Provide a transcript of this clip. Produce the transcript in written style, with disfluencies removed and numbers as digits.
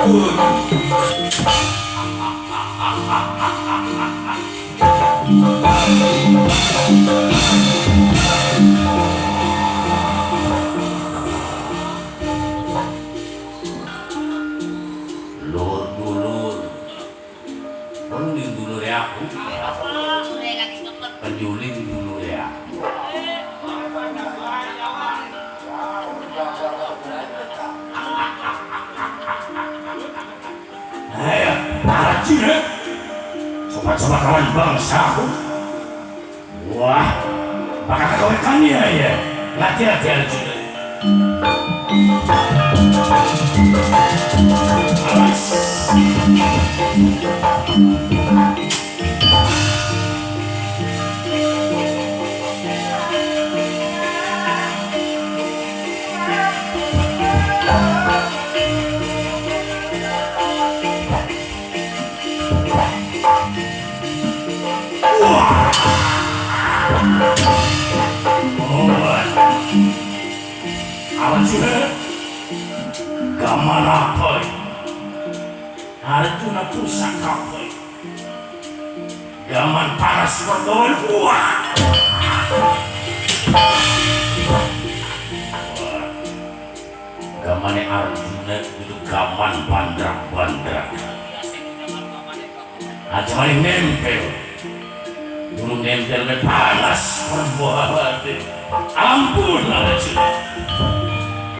Ampun. Lur dulur. Mending dulur ya aku. Penjuling dulur ya. Ayo, Arjuna. Coba-coba kawan bangsa aku. Wah, bakal kawekannya ya. Hati-hati Arjuna. Awas. Arjuna, gaman apa? Arjuna pusaka apa? Gaman panas berdoa. Wah! Gamane Arjuna itu gaman bandrak-bandrak. Aja maling nempel. Dulu nempel panas perbuatan. Ampun Arjuna.